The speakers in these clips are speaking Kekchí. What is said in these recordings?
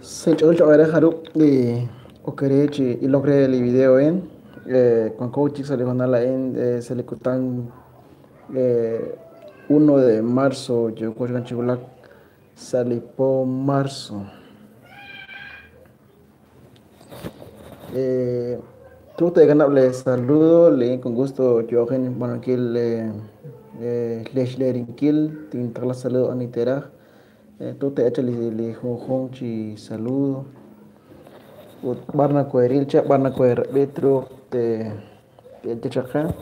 Se jarub li okerechi y logre li video en con coaching se le en se le kutan 1 de marzo yo chigulak salipo marzo. Tú te ganable saludo le con gusto yo bueno aquí le le tin saludo aniteraj tú te echa li junjun chi saludo. Barna coerilcha barna coer betro te te chaca.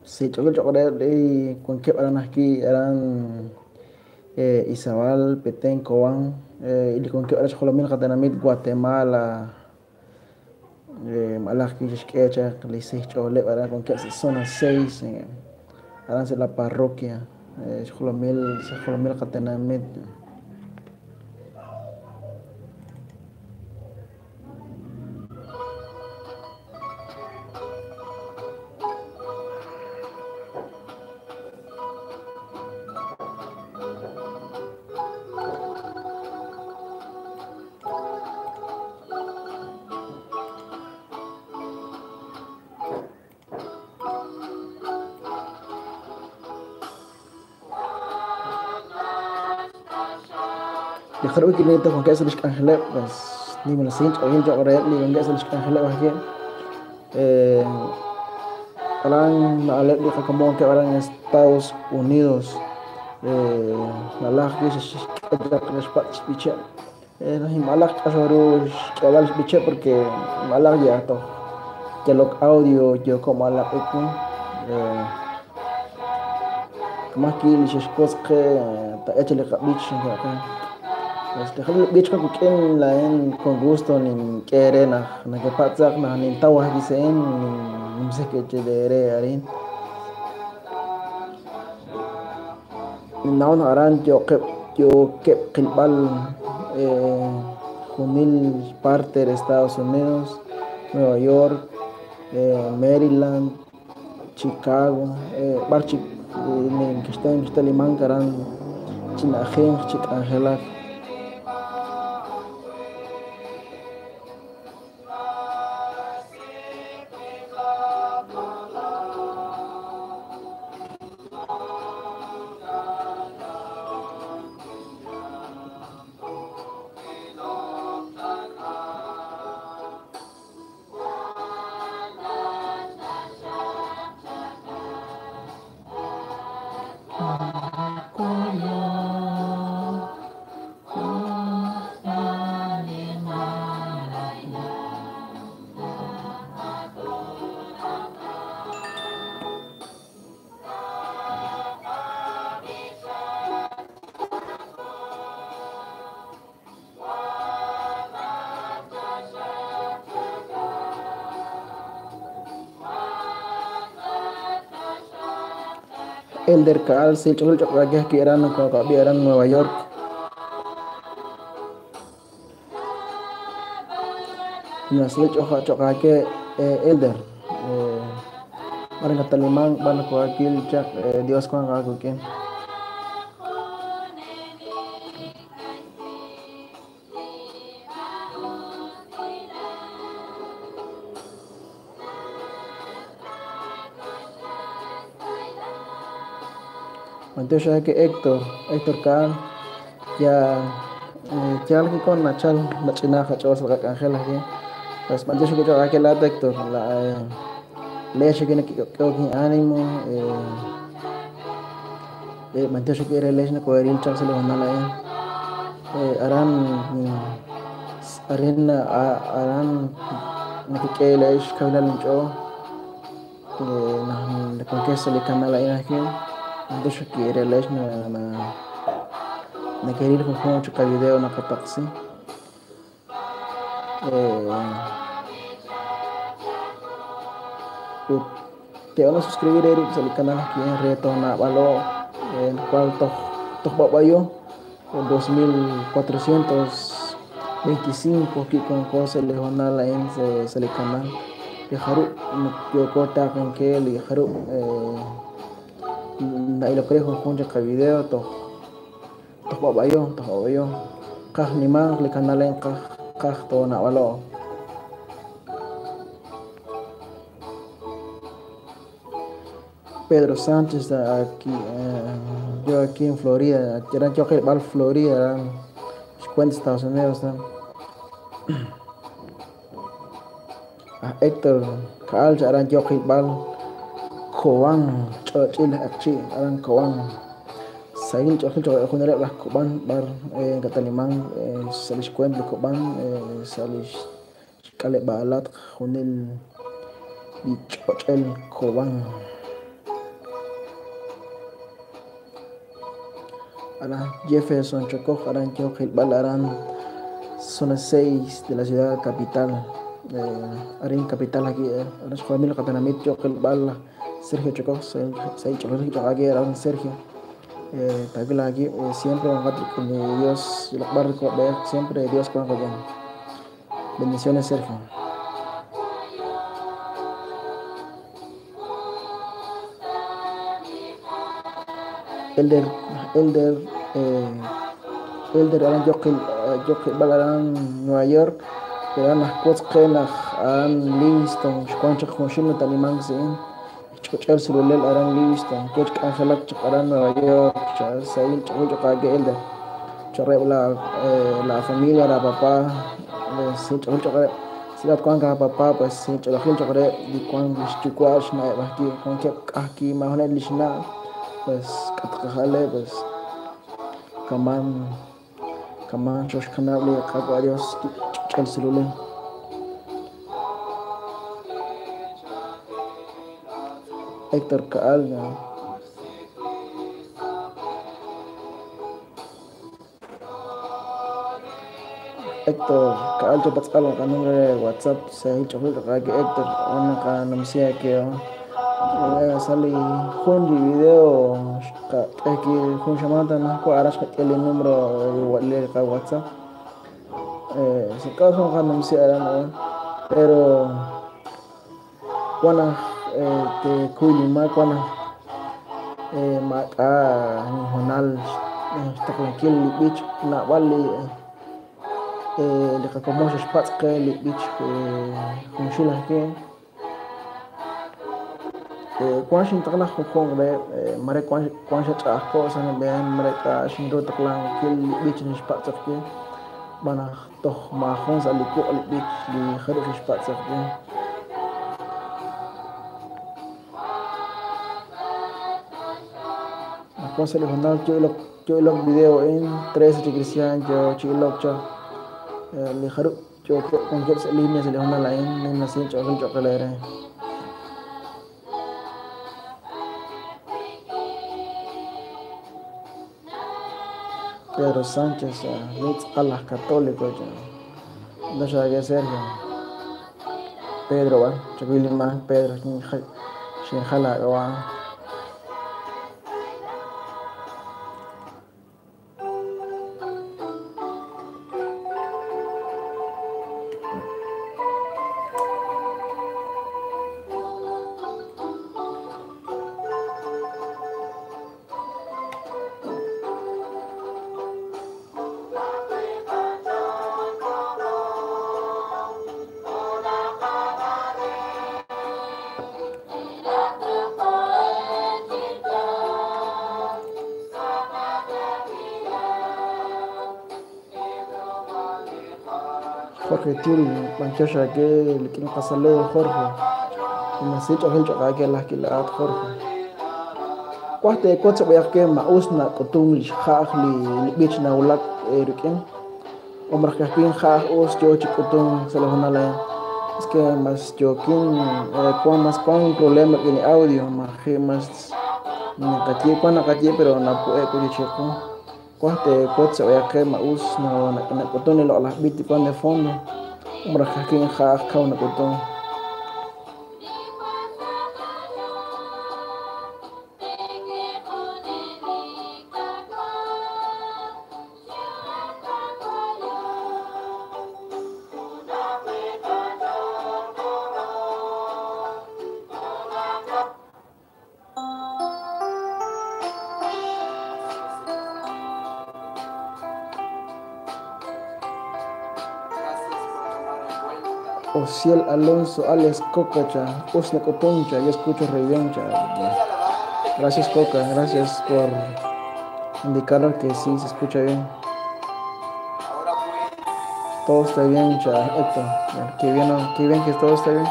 Sí, yo creo que con qué eran aquí eran Izabal, Petén, Cobán, y con qué eran Jolomil, Gatenamit, Guatemala, Malaki, Xquecha, Lisich, Ole, con qué zona 6, eran la parroquia, Jolomil, Jolomil, Gatenamit. Creo que neto con que se les cangele pues ni me lo siento o yo ahora ni con que se les cangele aquí alan ale dijo como que ahora en Estados Unidos la que se biche no malak asoro que biche porque malak ya to que lo audio yo como a la como aquí les cosas que ta échale biche acá. Este con la en con gusto ni quiere na na que patsak na ni tawa dicen ni sé qué chévere arin ni aran yo que qilbal junil parte de Estados Unidos, Nueva York, Maryland, Chicago, barchi ni que está en Limán karan chinajen chikangela. Elder Kaal, sí, yo creo que eran eran Nueva York. No sé, yo que Elder. Van a Talimán, van a aquí Dios con algo que. Entonces que Héctor Kaal, ya ya algo con Nachal, la chinaja, chavos, la cangela aquí. Pues entonces que yo aquí la Héctor, la leche que que ánimo, entonces que era leche no coger el chavos se le van a la harán arena harán no que leche que la lincho, na con que se le canal ahí aquí. Entonces quiere leer na na na querer con mucho video na kataksi te van a suscribir al canal aquí en reto na balo el cual to babayo 2425 aquí con cosas le van a la en el canal. li jarub' yooko taqenkil li jarub' na'ilok re junjun chik qavideo toj b'ab'ayo qaj nimanq li canal a'in qaj toonab'alo'. Pedro Sánchez aquí, yo aquí en Florida, yo qilb'al Florida, xcuent Estados Unidos. Héctor Kaal aran yo qilb'al Cobán ch'och'il akchi aran Cobán sayil ch'och'il junareb' laj Cobán b'ar kataliman sa' lix cuent li Cobán sa' lix xk'aleb'aalatq junil li ch'och'el Cobán. Aran Jefferson Chocoj aran yo qilb'al aran zona 6 de la ciudad capital. Arin capital aquí aran xjolomil qatinamit yo qilb'al Sergio Chocoj say ch'och'il ch'oq'aki aran Sergio tagla aquí siempre con Dios siempre Dios con bendiciones Sergio. Elder aran yo qilb'al aran Nueva York pero aran ajkotz qe' aran Livingston xkuan chaq junxil nataliman si'in ch'och'el sululel aran Livingston kech k'anjelak chaq aran Nueva York sayil ch'och'il ch'oq'aki Elder chorreb' la familia la papá sin ch'och'il ch'oq'reb' si lat kuan ka papá pues sin ch'olojil ch'oq'reb' li kuan lix yuwa' xna'eb' ajki kuan keb' k'aj kimajnel lix na' pues k'atqajale pues kaman xoxkanab' li qak'wa Dios ch'och'el sululel. Héctor Kaal. Héctor Kaal chopatz'al qanombre de WhatsApp sayil ch'och'il ch'oq'aki Héctor ana qanumsia que sali jun li video qat'eki jun xamanta najk'wa aran xqak'el li número li qa WhatsApp si k'o jun qanumsia aran pero wan te kuylimak wan mak'a nijunal xtaqlankil li b'ich nab'al li qakomon xixpatz' qe li b'ich junxil ajki kuan xintaqlaj junjun re mare kuan xach'ajko' sa nib'en mare k'a xinru taqlankil li b'ich nixpatz' ajki b'anaj toj majun sa' li kuq' li b'ich li jarub' xixpatz' ajki. Cosa li jornal yo ilok video en 13 chi cristian yo chi ilok cha li jarub' yo con keb' sa línea sa li jornal a'in nim nasin ch'och'il ch'oq'ilere. Pedro Sánchez tz'aqal aj católico no sabe Sergio Pedro va chakuiliman Pedro xinjala wa. Jorge Til, manchasha que le quiero pasarle Jorge. Nasich ojel chaqake las kilaat Jorge. Cuate cuatro voy a que mausna kotum li xaj li bich naulak rukin. Omar kajpin xaj os yo chikotum se lo jonala. Es que más yo kin cuan más con problema en audio más más nakatie cuan nakatie pero na puede kuchico. Cuate cuatro voy a que mausna na kotum lo las bit cuan de fondo. Omar kajpin xaj kauna kotum. Osiel Alonso, alias Coca, cha. Usna Cotoncha, yo escucho re bien, cha. Gracias, Coca, gracias por indicarnos que sí se escucha bien. Todo está bien, cha, Héctor. Qué bien que todo está bien.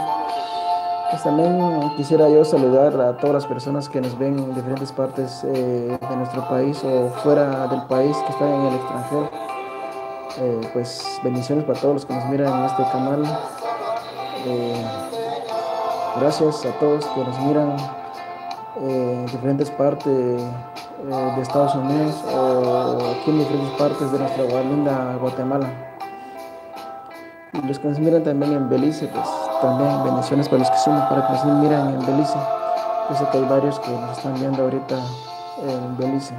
Pues también quisiera yo saludar a todas las personas que nos ven en diferentes partes de nuestro país o fuera del país, que están en el extranjero. Pues bendiciones para todos los que nos miran en este canal. Gracias a todos que nos miran en diferentes partes de Estados Unidos o aquí en diferentes partes de nuestra linda Guatemala. Y los que nos miran también en Belice, pues también bendiciones para los que son, para que nos miran en Belice. Yo sé que hay varios que nos están viendo ahorita en Belice.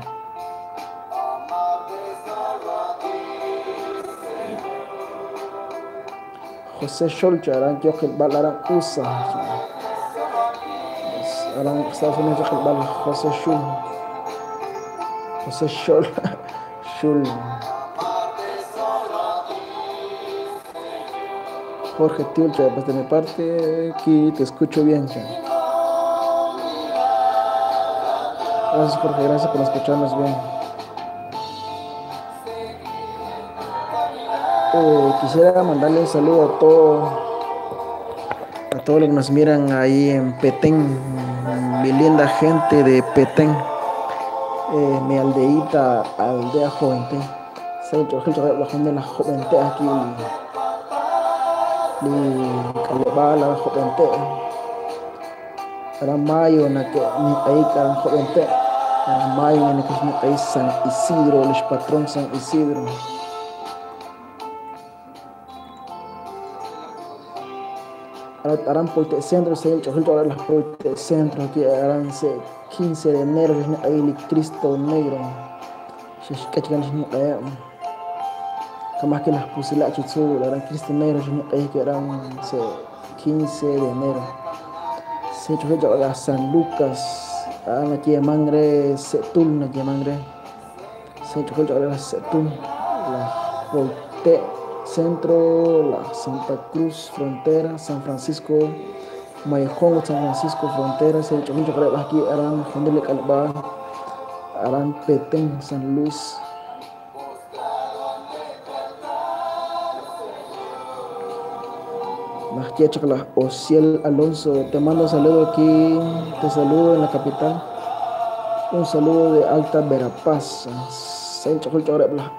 José Scholcha, Aran Balaran USA. Aran Estados Unidos, José Schul. José Schol. Schul. Jorge Tiulcha, pues de mi parte, aquí te escucho bien. Gracias, Jorge, gracias por escucharnos bien. Quisiera mandarle un saludo a todos los que nos miran ahí en Petén, mi linda gente de Petén, mi aldeíta, aldea Jovente. La aquí. La Jovente. Para mayo na que ni ahí cara Jovente. Para mayo na que ni ahí San Isidro, el patrón San Isidro. Harán por el centro, se las por el centro aquí harán 15 de enero, ahí el Cristo Negro. Jamás que las pusilaches, la Cristo Negro, que harán 15 de enero. Se hecho San Lucas, aquí de Mangre, Setul, aquí de Mangre. Se hecho Setul, la Volte. Centro, la Santa Cruz, Frontera, San Francisco, Mayejón, San Francisco, Frontera, se hecho aquí, Arán, Jondele Calba, Arán, Petén, San Luis. Osiel Alonso, te mando un saludo aquí, te saludo en la capital. Un saludo de Alta Verapaz,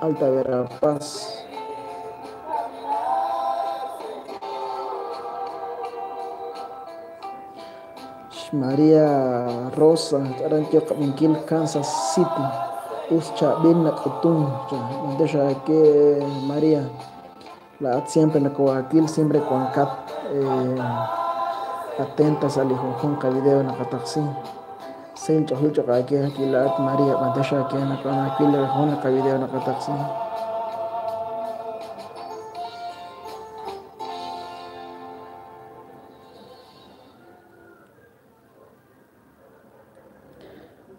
Alta Verapaz. María Rosa, Kansas City, Uscha Bin Kutun, que María, la siempre la Coaquil, siempre con cat, atentas al hijo con video en la Cataxi, Sencho Julcho aquí la María, Mandesha que en la Coaquil, la video en la Cataxi.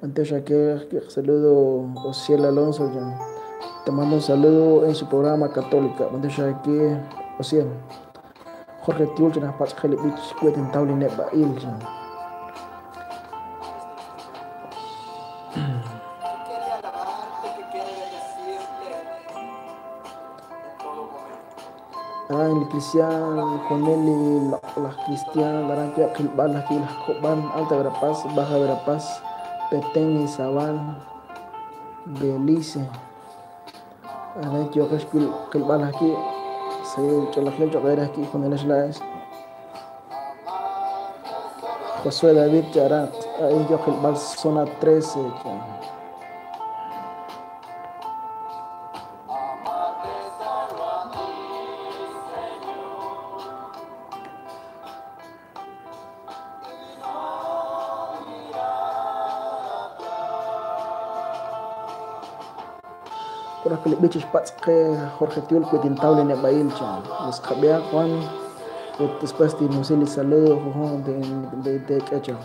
Antes aquí saludo Osiel Alonso, te mando un saludo en su programa Católica. Antes aquí Osiel Jorge Tiulcha na Paz Beach Cueten Tauli Neba Il. El Cristian, Joneli, la Cristian, la Ranquia, Kilbal, aquí la Cobán, Alta Verapaz, Baja Verapaz, Petén, Izabal, Belice. Aquí, aquí con el Josué David Charat, zona 13. Jorge Tiul, Cuetintable, Nebailcha. Los Cabea Juan, después de Musili, saludo de Quecho.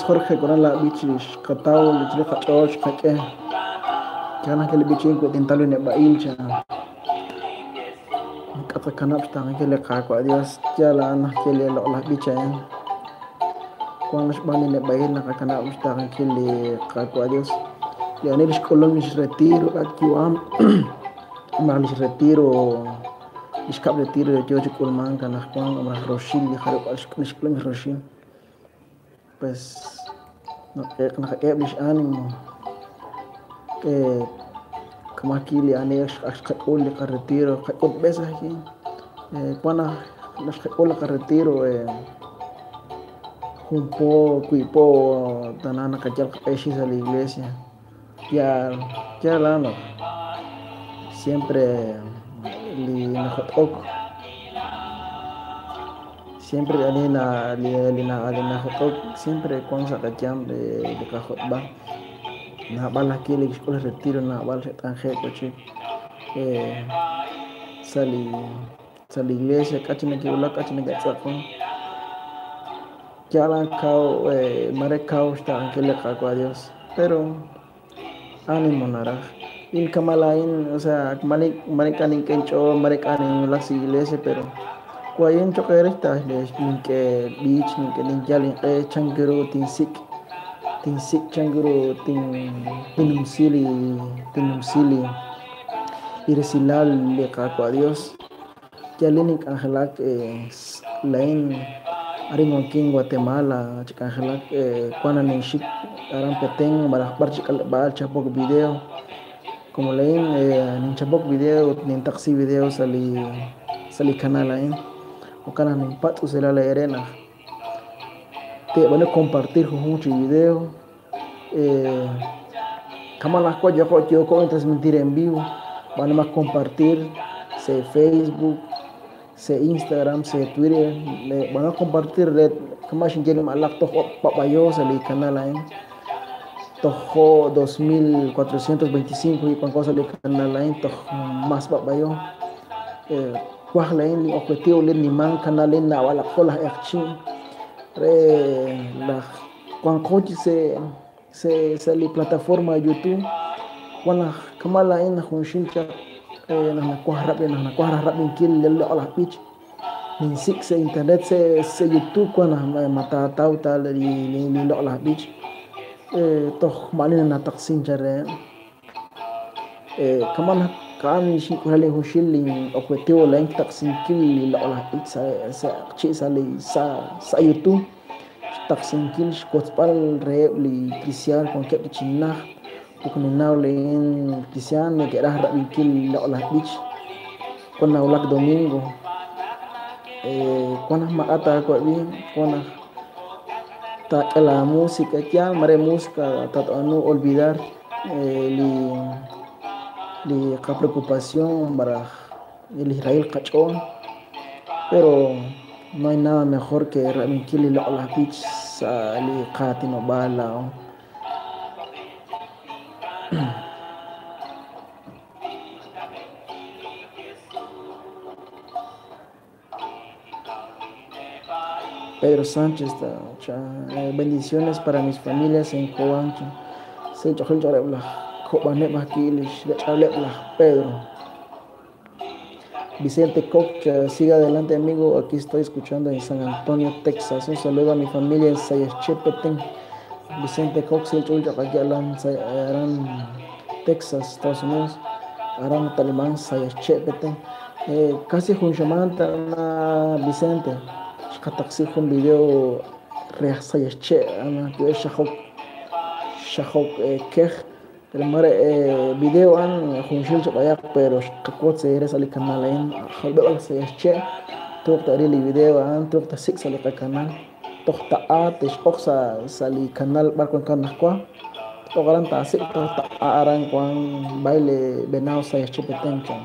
Jorge con la bichi xqataw li qach'ool xqak'e kana ke li bichi ku'tintalo neb'a'il cha k'atqakanab' xtaqan ke li Qaawa' Dios yal a'an ke li loq'laj b'ich a'in wan xb'aan li neb'a'il naqakanab' xtaqan ke li Qaawa' Dios li ani li xk'ulum li xretiro ak yu'am maraj li xretiro li xkab' retiro yoo chi k'ulmank anaqwan maraj roxil li jarub' li xk'ulum li roxil pues naqak'eb' lix ánimo kamaki li ani xqak'ul li qaretiro qak'utb'es ajki wan xqak'ul li qaretiro jun po wii' po tana naqayal qaq'e sa la iglesia yaal yaal a'an naq siempre li najot'ok siempre ani na li li najot'ok siempre wan sa qayaam li qajot'b'al naab'al ajki li kixk'ul retiro naab'al xe't'anje'k wachik sa li iglesia k'a chi nake'wulak k'a chi nake'tz'aqon yaal a'an kaw mare kaw xtaqankil li Qaawa' Dios pero ánimo naraj inkama laa'in o sea mare k'a nink'e inch'ool mare k'a ninwulak sa iglesia pero wayin choq' eere nink'e b'ich nink'e ninyal inq'e chan ru tinsik' tinsik' chan ru tinnumsi li resilal li Qaawa' Dios yalin nink'anjelak laa'in arin wankin Guatemala chi k'anjelak wan ninxik aran Petén maraj b'ar chi k'aleb'aal chapok video como laa'in ninchapok video nintaqsi video sa li canal a'in jo'kan naq ninpatz' usilal eere naq te'b'anu compartir junjun chi video kama' naq yooko transmitir en vivo b'anumaq compartir sa Facebook sa Instagram sa Twitter b'anumaq compartir kama' xinye li ma'laq toj pab'ayo sa li canal a'in toj jo' 2425 wanko sa li canal a'in toj mas pab'ayo. Kwaj lain li objetivo li niman kanal li nawalaqo laj eqchi re laj wanqo chi se sa li plataforma YouTube wan laj kama lain junxil chaq naj nakwaj rab'i naj nakwaj raj rab'inkil li loq'laj b'ich ninsik' sa internet se YouTube wan naj matataw ta li loq'laj b'ich toj ma'ani nataqsin cha re kama naj ka'an xink'ulaj li junxil li objetivo lain taqsinkil li loq'laj b'ich sa qchi' sa li sa YouTube xtaqsinkil xwotzb'al reheb' li cristian wankeb' chi najt porque ninnaw lain cristian neke'raj rab'inkil li loq'laj b'ich wan nawulak domingo wan naj maq'a taawab'i wan naj taak'e la música yaal mare música tatb'anu olvidar li qapreocupación maraj li rahil qach'ool pero no hay nada mejor que rab'inkil li loq'laj b'ich sa li qaatinob'aal laa'o. Pedro Sánchez, bendiciones para mis familias en Cobán. Se Pedro. Vicente Koch, siga adelante amigo, aquí estoy escuchando en San Antonio, Texas. Un saludo a mi familia en Sayachepeten. Vicente Koch, Texas, Estados Unidos. Aran Talimán, Sayachepeten. Casi junshamanta Vicente. Xqataqsi jun video re Sayache, ana que xajok xajok kej. Pero mare video an junxil chaqayaq pero xqakwot se sali canal en jalb'eb'al Sayache tuq ta li video an tuq ta sik sali qakanal toq ta a tixqoq sa sali canal barkon kan najkwa toqaran ta sik toq ta aran kuan baile venado Sayache petencha.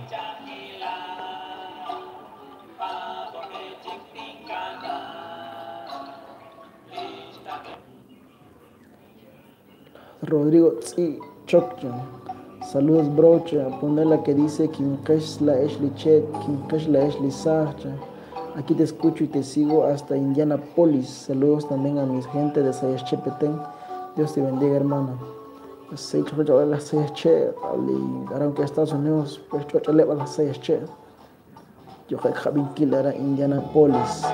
Rodrigo Tzi Chokcha. Saludos brocha, poner la que dice Kinkesh la Eslichet, Kinkesh la Eslisacha. Aquí te escucho y te sigo hasta Indianapolis. Saludos también a mis gente de Sayachepetén. Dios te bendiga, hermano. Aunque Estados Unidos, pues yo era Indianapolis.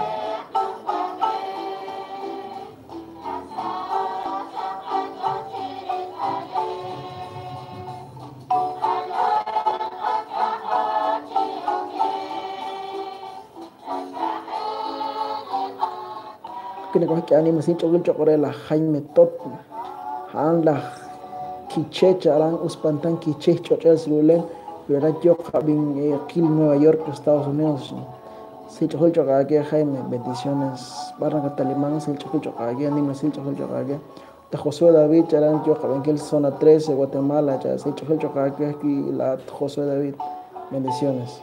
Que anima sin chogil chocoré la Jaime Tot han la Quiche charan uspantan Quiche chochel slulen pero yo jabin Kil Nueva York Estados Unidos sin chogil chocaque Jaime bendiciones barra catalimán sin chogil chocaque anima sin chogil chocaque ta Josué David charan yo jabin Kil zona 13 Guatemala ya sin chogil chocaque aquí la Josué David bendiciones.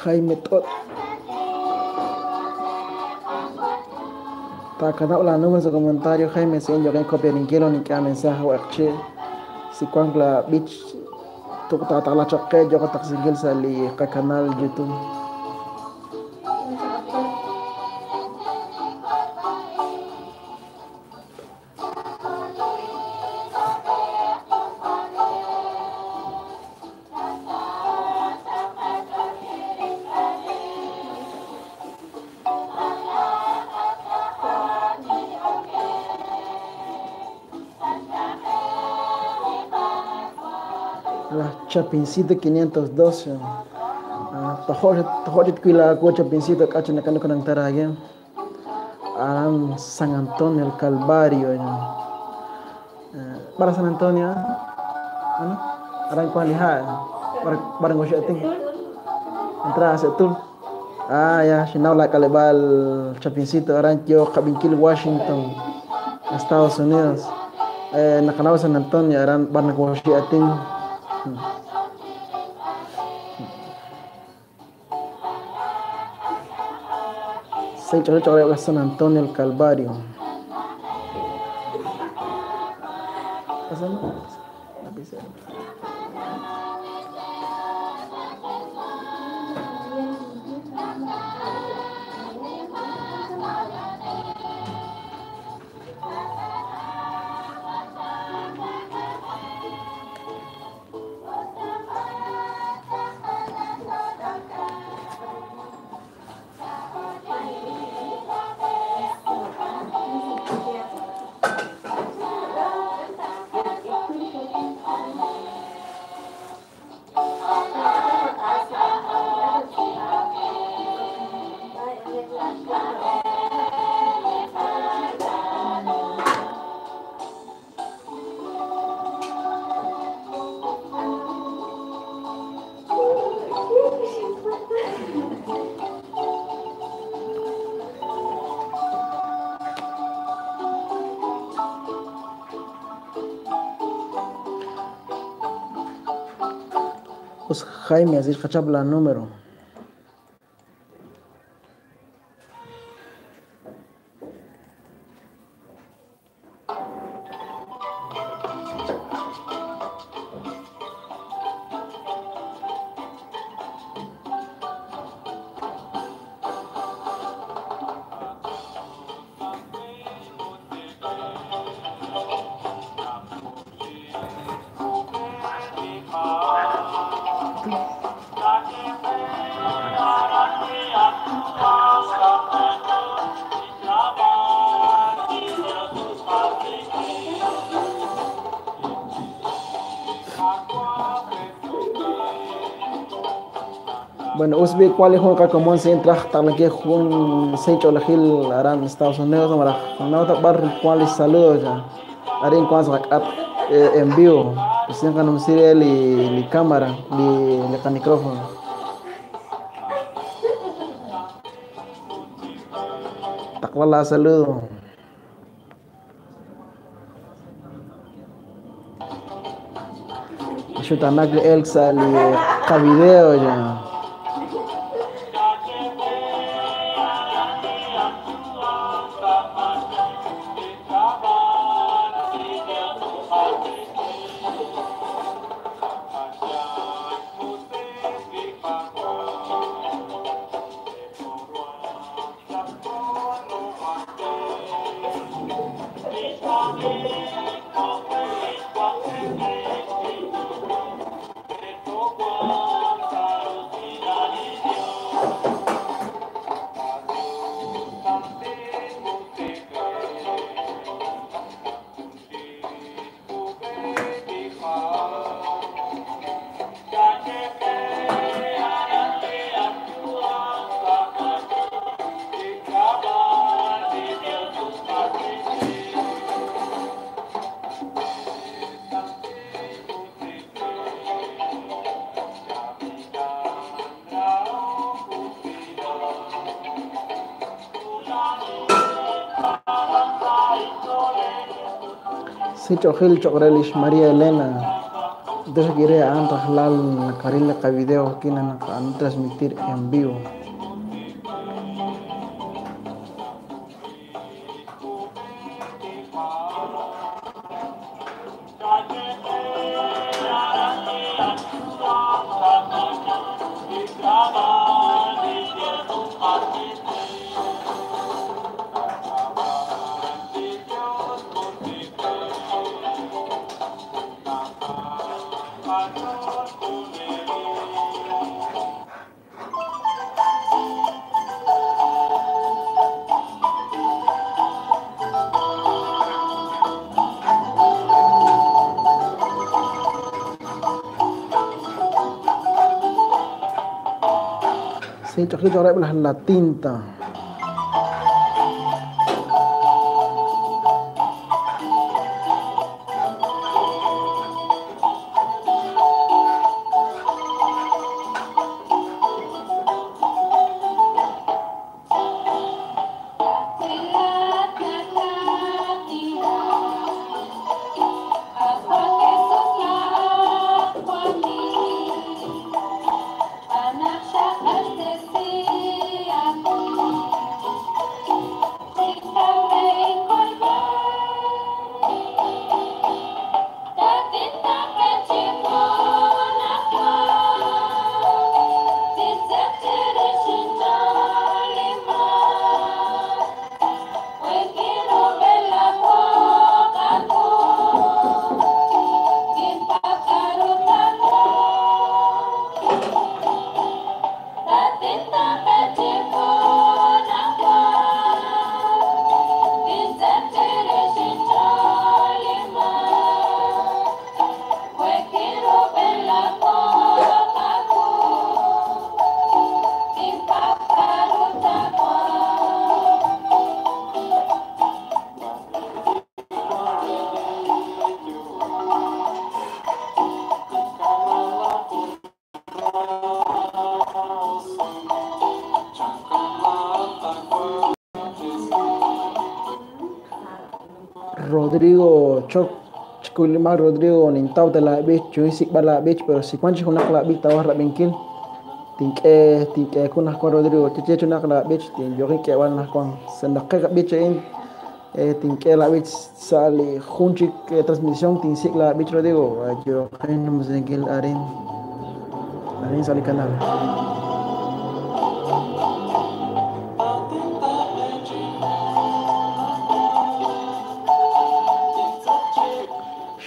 Jaime Tot. Ta la número de comentario Jaime si yo que copiar ni quiero ni que mensaje o che si cuando la bitch tu ta ta la choque yo ta sigil sali ka canal YouTube. Chapincito 512. Tojorit kuila ko Chapincito kacha na kanu kanang taragyan. Aram San Antonio el Calvario. Para San Antonio, ano? Aram kuan liha. Barang ko siya ating. Entra sa tul. Ah ya, sinaw la kalebal Chapincito aram yo Cabinkil Washington, Estados Unidos. Nakanaw San Antonio aram barang ko siya ating. Seis San Antonio el Calvario. Pásame lapicero. Pues Jaime, así la número. Bueno, usbi cuál es un común se entra que un secho la gil harán Estados Unidos no bar cuáles saludos ya harán cuántos en vivo pues el cámara li micrófono. Takwala saludo. Chutanak Elsa li video ya. Gil Chogrelish María Elena. Entonces quiere antes la carilla que video aquí a transmitir en vivo. La tinta. Rodrigo Choc, Chikulima Rodrigo, nintaw te la bich, chuisik ba la bich, pero si kwan chihunak la bich tawar rabinkil, tinke tinke kunah kwan Rodrigo, chiche chunak la bich, tin yorin ke wan kwan, sendake bich in, tinke la bich sali junchik transmisión, tinsik la bich Rodrigo, yo musinkil arin, arin sali canal.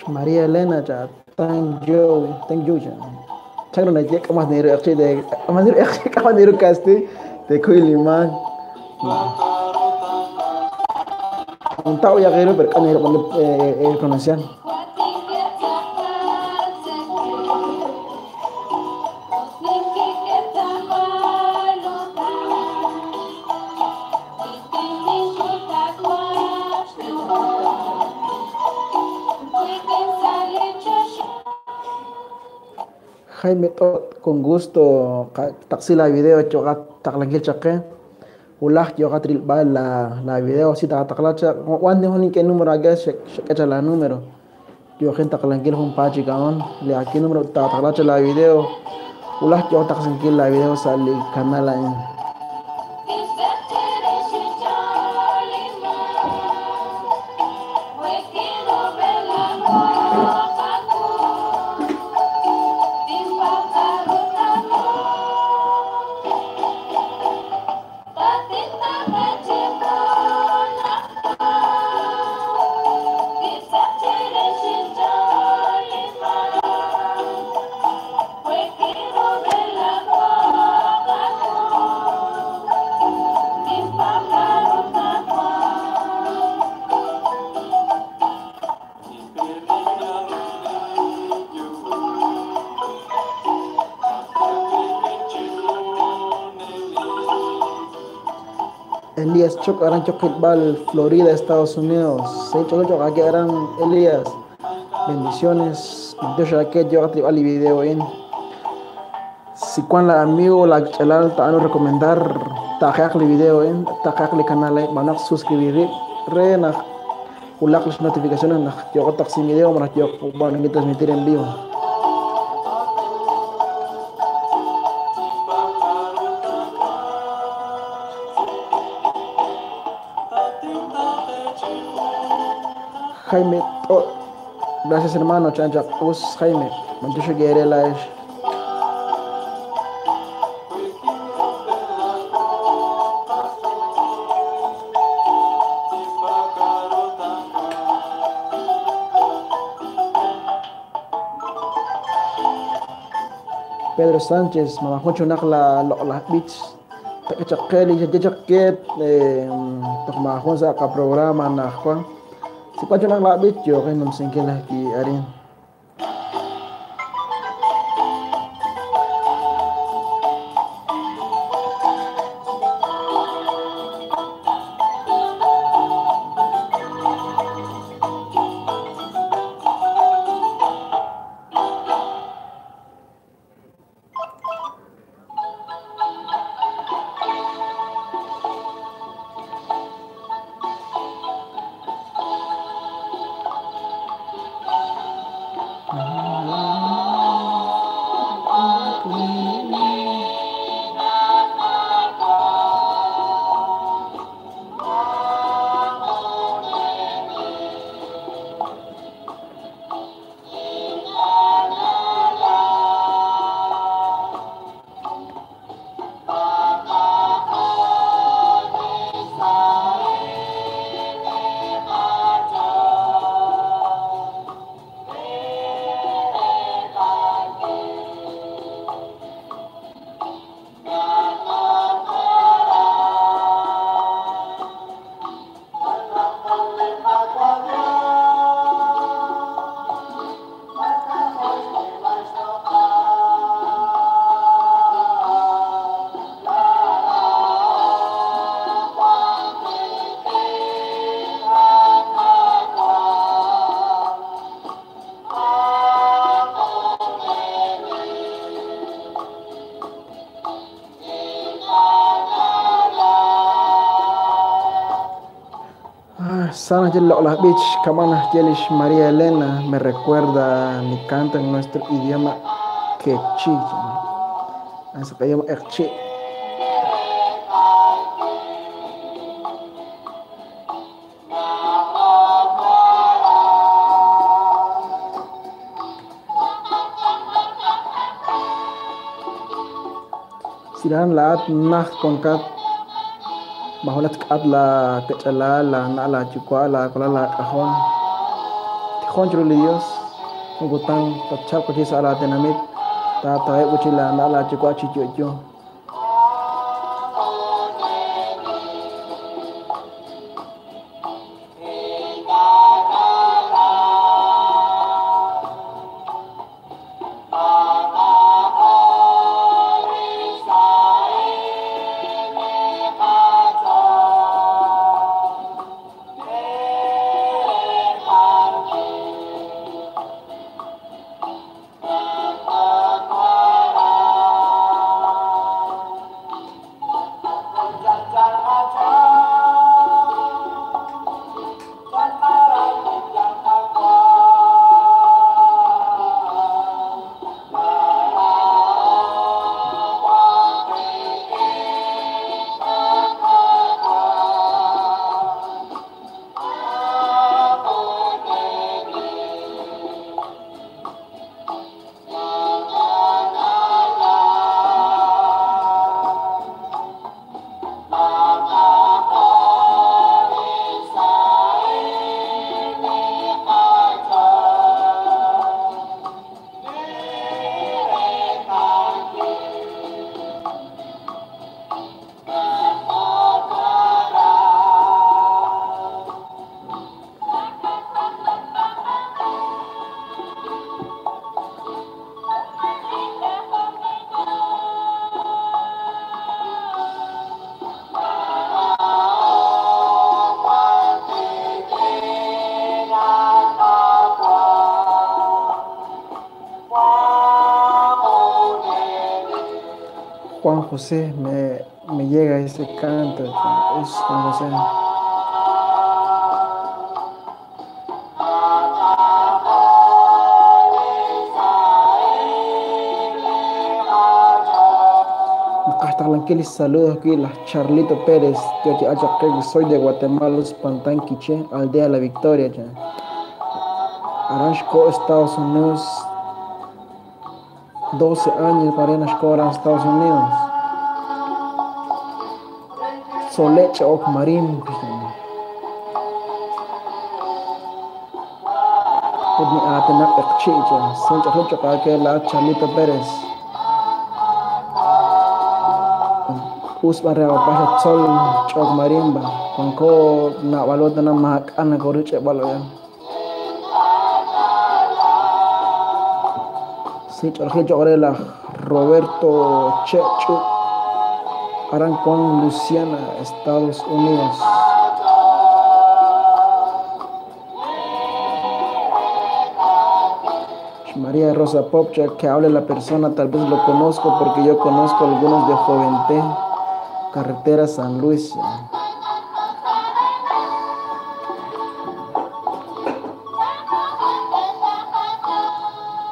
María Elena cha thank you cha chagro na yek más ni de más ni ni casti de kuiliman un tao ya guero pero kan cuando pronunciar. Jaime Tot, con gusto taxila video choga taklangil chaqe ulah yoga trilba la video si taqlacha wan de honin que número aga shekecha la número yo gente taklangil hun pachi kaon le aquí número taqlacha la video ulah yo taxankil la video sali canal en Elías Choc, Aran Choquitbal, Florida, Estados Unidos. Sí, Choc, Choc, aquí Aran Elías. Bendiciones. Dios aquí yo tribal y video en. Si cuando la amigo la chalal ta recomendar tajakli video en tajakli canal van a suscribir re na ulak las notificaciones na yo taxi video van a yo van a transmitir en vivo. Jaime, oh, gracias hermano, chancha, us Jaime, mantusho guerrela es. Pedro Sánchez, mamajocho nakla la beach, takachakeli, jajaket, tokmajon sa ka programa na Juan. Si cuanto na la yo que no sé qué la aquí arin. Sana Beach, Kamana Yelish María Elena, me recuerda mi canto en nuestro idioma quechí. Así que idioma quechí. Siran la at nacht con kat bajo la kat la quechala la na la chukua la kola la cajón tijón churuli Dios ungutan tachal cochisa la tenamit ta ta la na la chukua chicho. Juan José, me llega ese canto, es Juan José. Saludos aquí, las Charlito Pérez, soy de Guatemala, Pantán Quiché, Aldea La Victoria, Aranshko, Estados Unidos, 12 años para en Estados Unidos. Solecha Okmarim. Charlito Pérez. Usba rewa pasha sol chok marimba konko na balota na mahak ana koruche baloya. Sí, chorrela Roberto Chechu Arancón, Luciana, Estados Unidos. María Rosa Popcha, que hable la persona, tal vez lo conozco porque yo conozco algunos de Joventé, Carretera San Luis.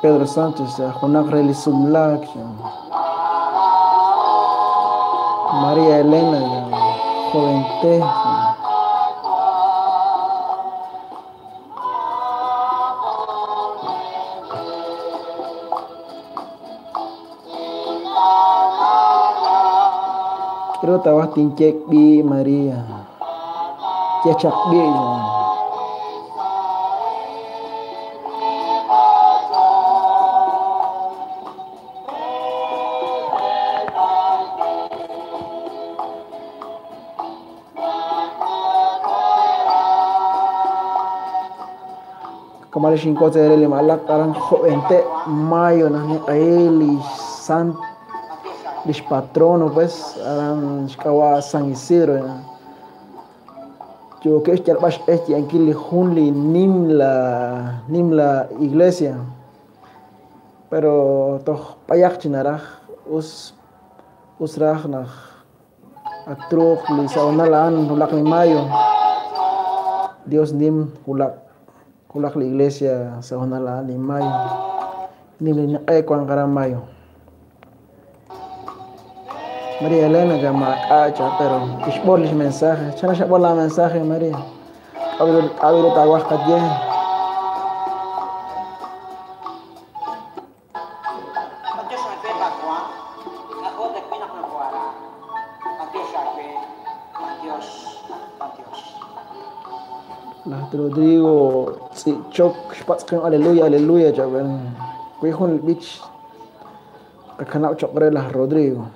Pedro Sánchez, Jonás Relisumlac, María Elena, Joventé. Creo que bi María. Chechak bi. Kamari shinko le malak aran joventé mayo nahne aeli san lis patrono pues aran xkawa San Isidro yo que es bash este anquili junli nimla iglesia pero toh payak chinaraj us usraj naj atruj li saonalan ulak ni mayo. Dios nim hulak hulak la iglesia sa honala ni mayo nim ni kwan karan mayo. María Elena llama a pero ishbol mensaje. Chana shabol la mensaje María. Abro taguas katye. Rodrigo Tsichok Spatzken aleluya aleluya chaben. Cuijun el bich akanau chokre Rodrigo.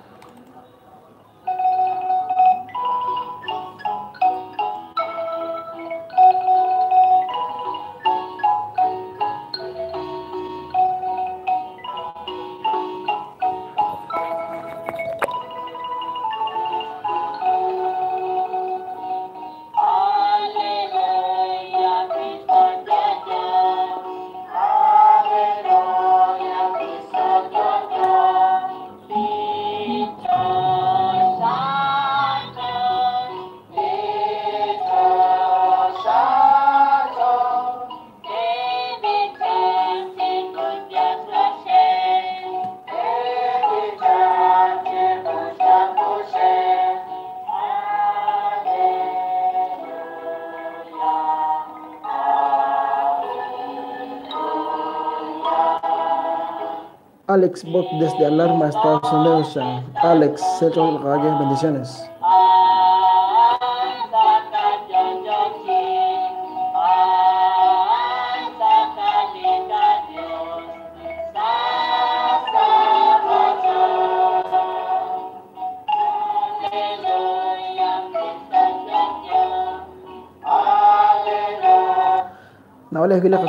Alex Bot desde Alarma, Estados Unidos. Alex, bendiciones.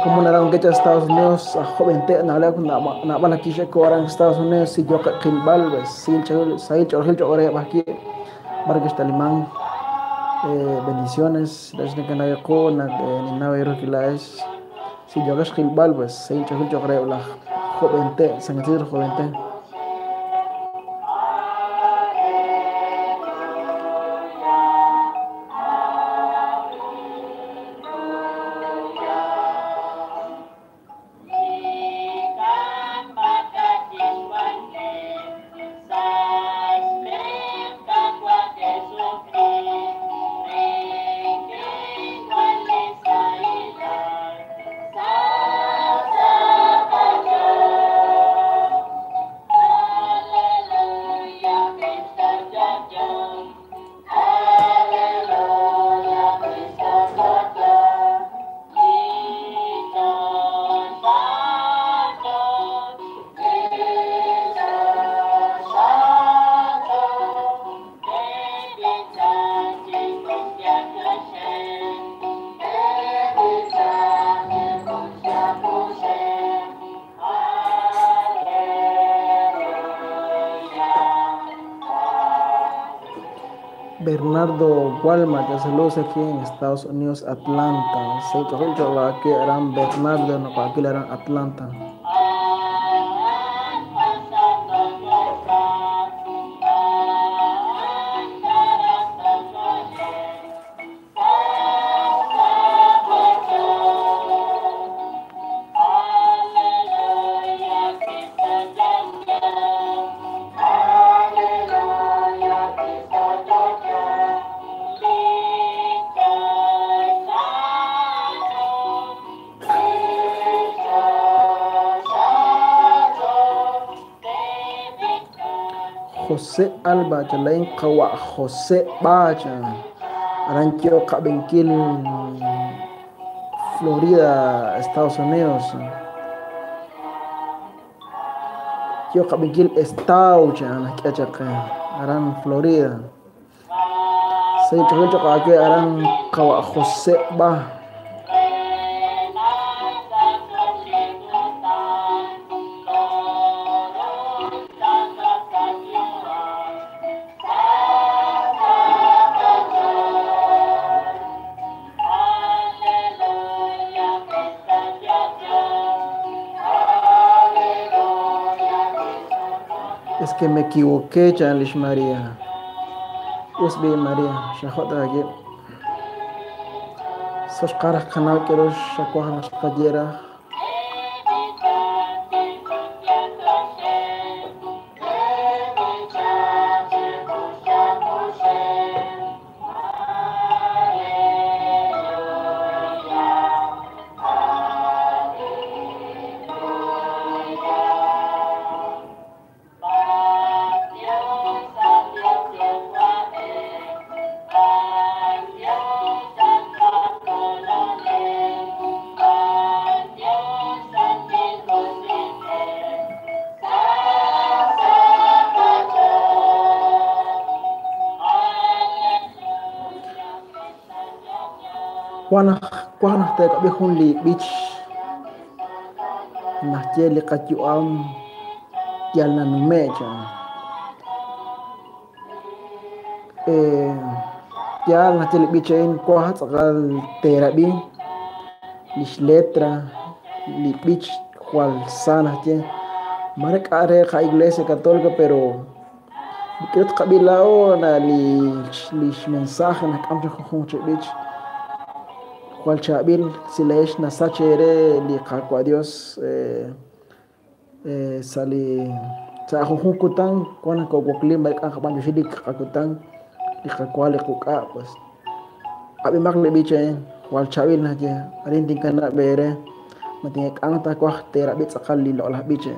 Como una que Estados Unidos a joven te na na bala kisha ko orang Estados Unidos si yo kilbal sin chol sai chol chol aquí barques talimán bendiciones desde que na ko na ni na vero que la es si yo kilbal pues sin chol chol la joven te San Isidro joven te. Bernardo Walmart, saludos aquí en Estados Unidos, Atlanta. Aquí eran Bernardo, no, aquí eran Atlanta. José Alba, Chalain Kawa, José Bacha, Aranquio Cabenquil, Florida, Estados Unidos. Kio Cabenquil, Estaucha, Aran, Florida. Aran Kawa, José Ba. Es que me equivoqué, Chanlish María. Usbi María, Shahota aquí. Soxqaraj qanaw k'ero xakwaj naq xqayeraj. Wanaj teek'ab'i jun li b'ich najye li qayu'am yal nanume' cha. Yal najye li b'ich a'in kwaj tz'aqal teerab'i lix letra li b'ich jwal sa najye mare k'a' re qa Iglesia Católica pero k'irut qab'i la'o na lix mensaje nak'am cha junjunq chi b'ich jwal chab'il sileex nasach ere li qaqwa Dios sali sa junjunq kutan wan kowokli mark'an qab'an li qakutan li qakwa li quk'a pues ab'imaq li b'ich jwal chab'il najye arin tinkanab' b'ere matink'an ta kwaj terab'i tz'aqal li loq'laj b'ich.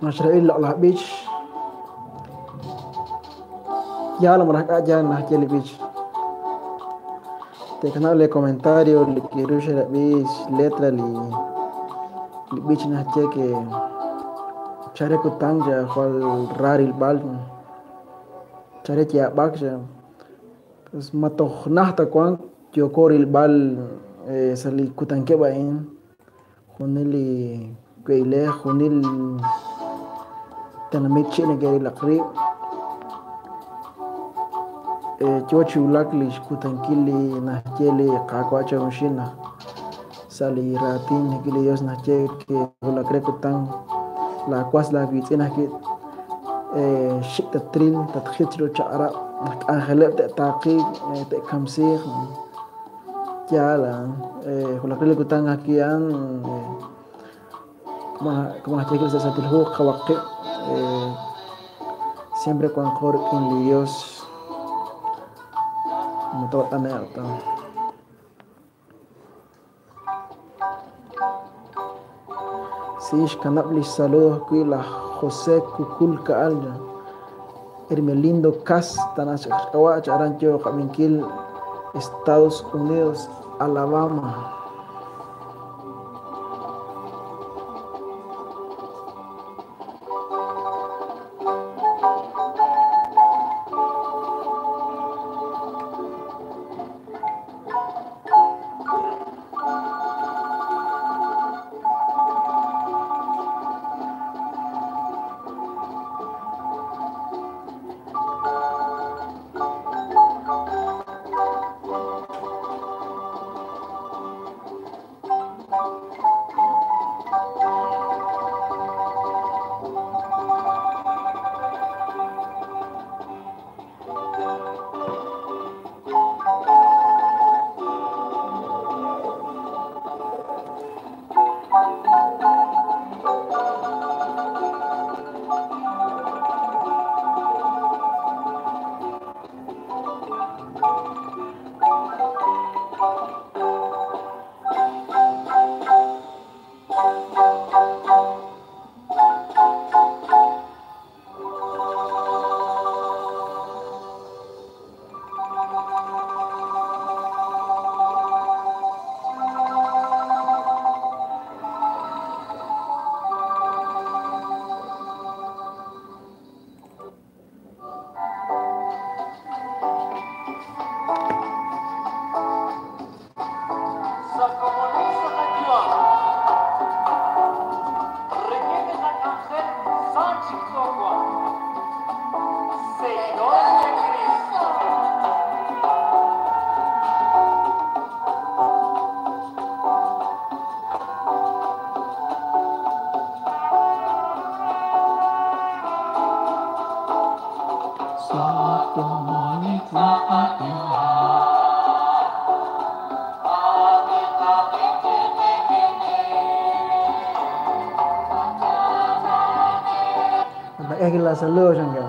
Naxra'il loq'laj b'ich. Yaal malaj k'a' yaal najye li b'ich. Teekanab' lee comentario li kiru xerab'i xletra li b'ich najye ke chare kutan xa jwal ra rilb'al chare yaab'ak xa pues ma toj naj ta wank yooko rilb'al sa' li kutankeb' a'in junil li we'ilej junil tenamit chi' neke'rilaq rib' yo chi wulak li xkutankil li najye li Qaawa' chawixil naq sa' li raatin li Dios najye ke wulak re kutan laawas laawiitz'in ajwi' xik' tatril tatjit chiru chaq'rab' naq k'anjeleb' te'taaqiiq te'kamsiiq yaal wulak re li kutan ajwi' a'an como najye sa' Santil Hu qawaq qib' siempre wanqo rik'in li Dios matot'ane'q ta. Sí, xkanab' li saludos ajwi' laj José Kukulka'al Hermelindo Cas tanach xk'ab'a' aran yo qab'inkil Estados Unidos, Alabama. La saludo, Shanghai.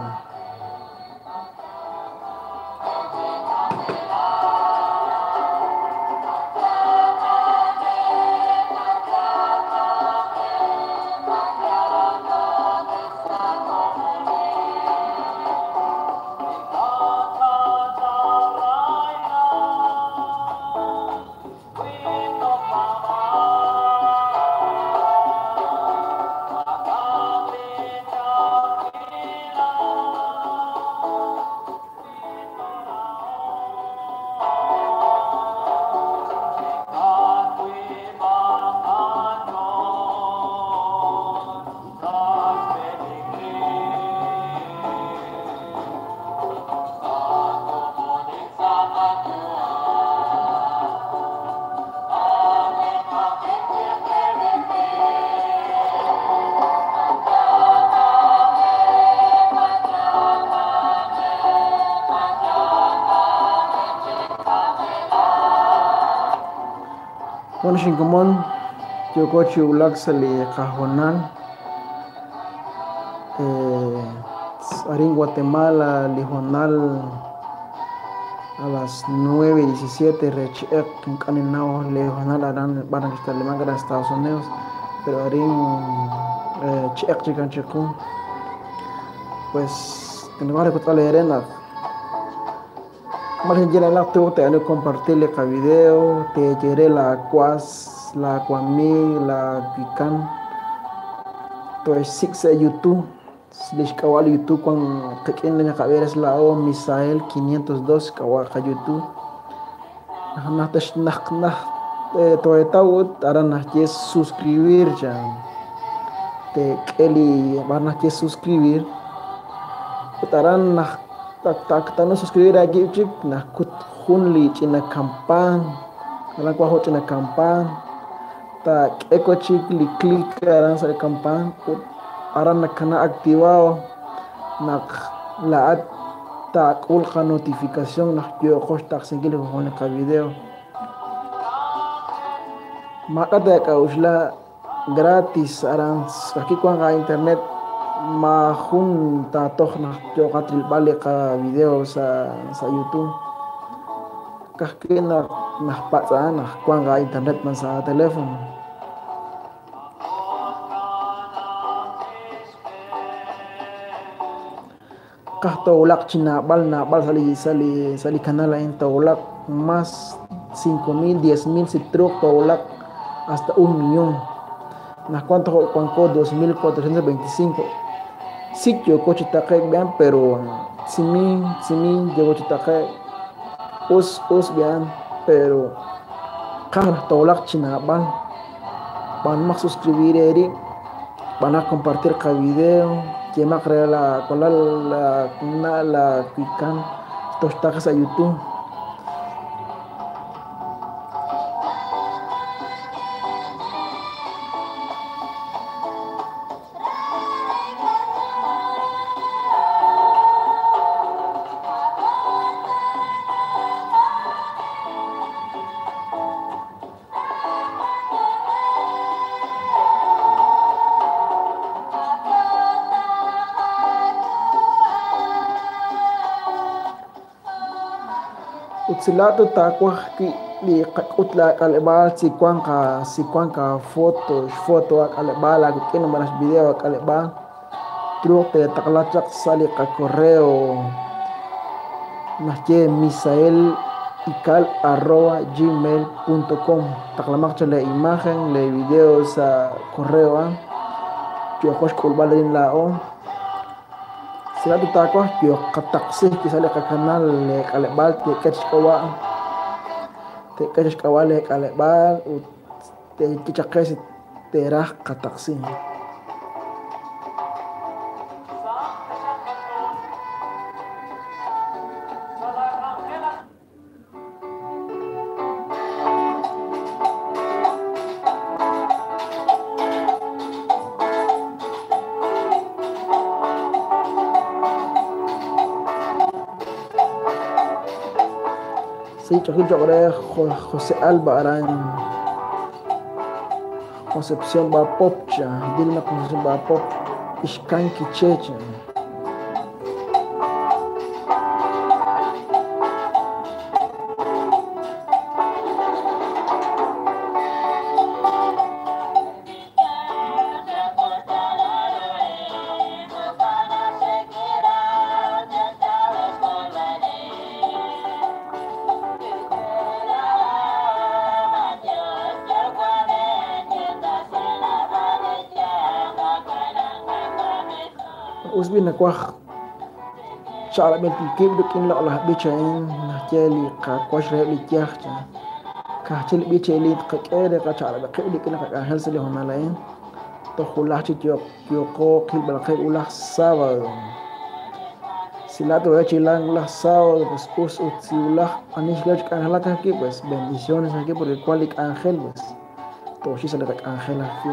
Bueno, xinkomon yooko chi wulak sa' li qahoonal arin Guatemala li hoonal a las 9:17 rechi'eq ink'a' ninnaw li hoonal aran b'ar Alemania Estados Unidos, pero arin Chi'eq chikan chiqu. Pues tenemos que arena. Más en te van compartirle el video, te llegué la cuas, la cuami, la pican. Entonces, six YouTube, les YouTube con que en la cabeza la O Misael 502 kawal YouTube. Nah suscribir ya. Te Kelly van a suscribir. Taran nah tak no suscribir aquí chip nah kut junli china campan alan cuajo china campan ta eco chip li clic aran sa campan aran kana activado nak la ta kulka notificación nak yo costa seguir con el video maka kausla gratis aran aquí cuando internet ma junta tohna yo katril bale ka video sa YouTube kahkina nah patsa nah kuanga internet man sa teléfono kahto ulak china bal na bal sali sali sali canal en tolak más 5,000 10,000 si truc tolak hasta 1 millón nah cuánto cuanco 2,425 sí yo coche taque vean pero si mi yo coche taque us vean pero cada tolak china van van a suscribir eri van a compartir cada video que más crea la con la la pican estos taques a YouTube. Silato takwah ki li kakutla kalebal si kuanka foto foto kalebal kino manas video kalebal truc te taklachak sali ka correo nache misaelikal@gmail.com taklamak le imagen le video sa correo yo khosh kulbal din lao Silato takwah yo kataksih kisali ka kanal le kalebal te kachkawa le kalebal u te kichakes terah kataksih. José Alba Arán Concepción Bapopcha Dilma Concepción Bapop Ishkanki Checha. Usbi nakwaj chalabel kib kin la la bicha en nacheli ka kwashre li kyachcha ka chel bicha li ka kere ka chalabe qibli kin ka hel sele honalaen to khulachi yo yo ko kil bal khir ulah sábado silato chilang ulah sábado pues us utsiulah anish lech angela aquí pues bendiciones aquí porque cual ángel pues to shi sale ángel aquí.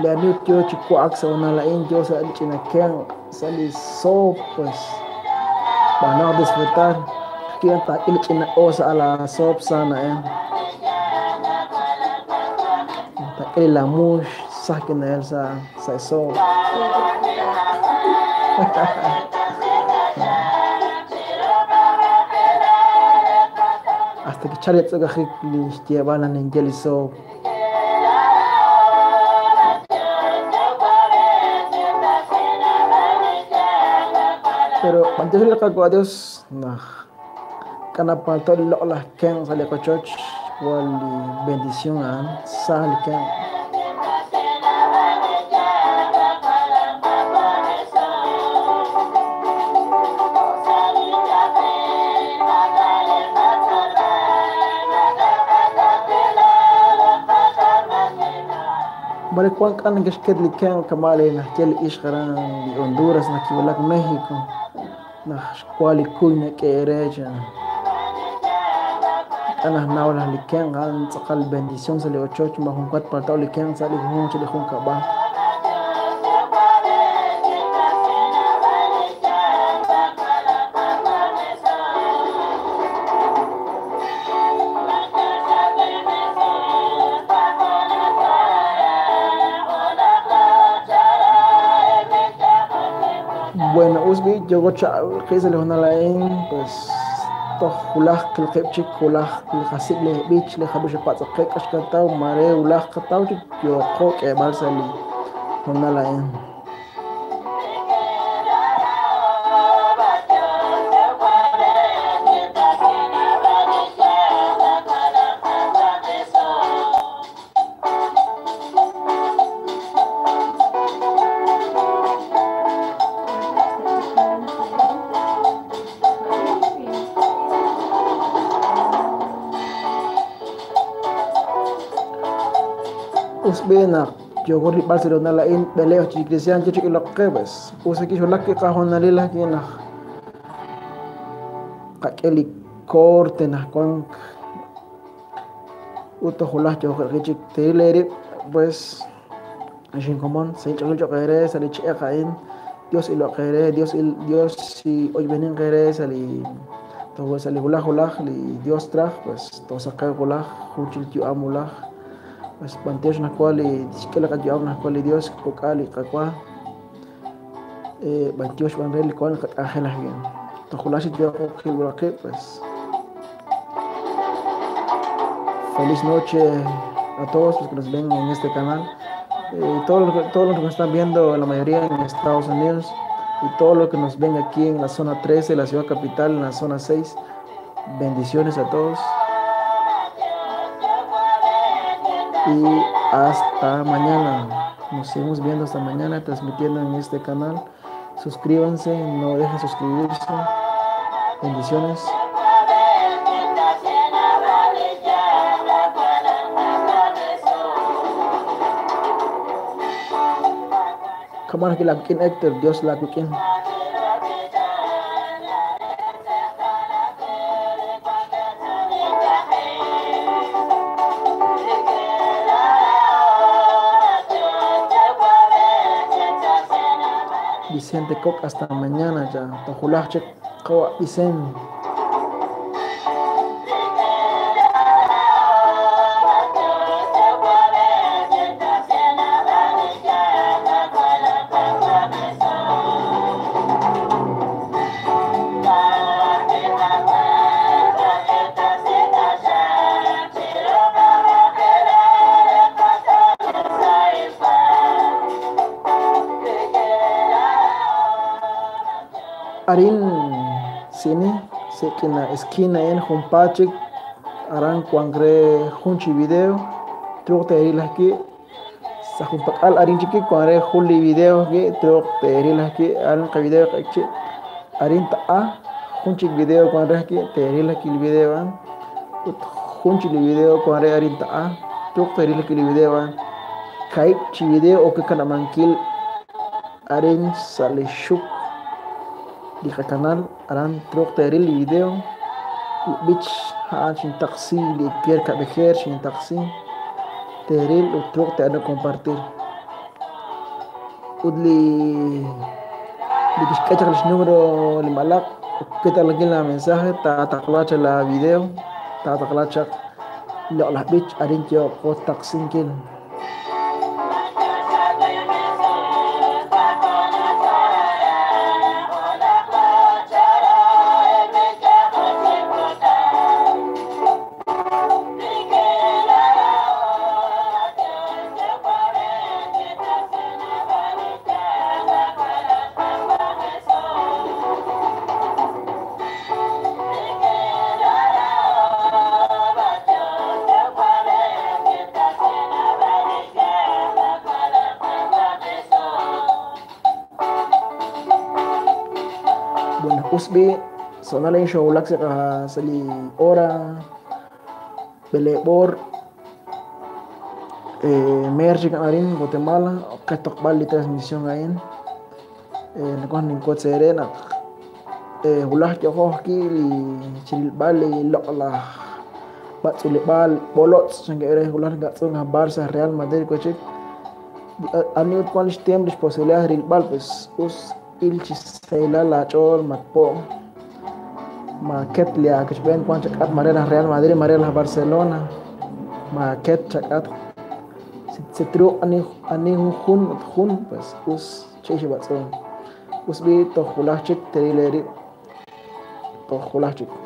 Le anutio chicuac sa una la indio sa chinaken sali so pues van a disfrutar quien ta il china osa a la sop sana ta el la mush saquen el sa sa so hasta que Xchal li tz'okajik li xyeeb'al naq ninye li soop. Pero b'antiox li Qaawa' Dios naq k'anapalto li loq'laj kenq' sa' li qochoch jwal li bendición a'an sa li kenq'. Mare wank k'a neke'xket li kenq' kama' li naxye li ixq aran li Honduras naq kiwulak México naq xwa li kuy nak'ehe' re chan. K'a najnaw laj li kenq' a'an tz'aqal bendición sa' li ochoch maajun wa tpalto'q li kenq' sa' li junjunq chi li junkab'al. Bueno, us b'i yooko chaq'i sa' li hoonal a'in, pues toj wulaj qilqib' chik wulaj li qasik' li b'ich li jab'il xapatz'oq qe k'ax qataw mare wulaj qataw chik yooqo k'eeb'al sa' li hoonal a'in. Us b'i naq yooko rilb'al sa' li hoonal a'in b'eleeb' chi cristian yo chik iloq qe pues us kixwulak li qahoonalil ajwi' naq qak'e li corte naq wank ut toj wulaj yooqeb' chik teeril eerib' pues xinkomon sa' inch'ool cho'q eere sa' li che'q a'in Dios iloq eere Dios Dios si oyb'eninq eere sa' li toj sa' li wulaj wulaj li Dios traj pues toosaqew wulaj jun chik yu'am wulaj pues b'antiox naq wa li xk'e li qayu'am naq wa li Dios kok'al li qawa b'antiox b'an re li wank qak'anjel ajwi'. Toj wulaj chik yooqo qilb'al qib' pues feliz noche a todos los que nos ven en este canal. Todos los que nos están viendo, la mayoría en Estados Unidos, y todos los que nos ven aquí en la zona 13, la ciudad capital, en la zona 6, bendiciones a todos. Y hasta mañana. Nos seguimos viendo hasta mañana, transmitiendo en este canal. Suscríbanse, no dejen suscribirse. Bendiciones. Come on, Héctor, Dios la quién. Vicente Koch, hasta mañana ya. Tojulaj Vicente. Arin sini sekina esquina en jumpachik aran cuangre junchi video truc te aquí sa jumpakal arin chiki cuangre juli video ki truc te aquí arin ka video chi arin ta a junchi video cuangre aquí te aquí el video an junchi el video cuangre arin ta a truc te aquí el video an kai chi video o que kanamankil arin sale shuk di canal aran truc te el video bich haan sin taxi li Pierre Cabejer sin taxi teril u truc te ano compartir udli li kixk'echaq lix número li malaq ukitaq la mensaje ta taqlacha la video ta taqlacha loq'laj b'ich arin yo'qo taqsinkil. Usbi sonale xowulak sa' li hora b'eleeb' meer chik arin Guatemala qetoqb'al li transmisión a'in nawanj ninkotz eere naq wulaj yo'jo ajwi' li chirilb'al li loq'laj b'atz'uleb'aal b'olotz' chanke're wulaj nakatz'un aj Barça Real Madrid wachik ani ut wan lix tiempo lix posibilidad rilb'al pues us il chi saylal laach'ool matpo' maket li aakechb'een wan chak'at mare laj Real Madrid mare laj Barcelona maket chak'at sitruuq ani ani jun ut jun pues us ch'ix b'atz'un us b'i toj wulaj chik teril eerib' toj wulaj chik.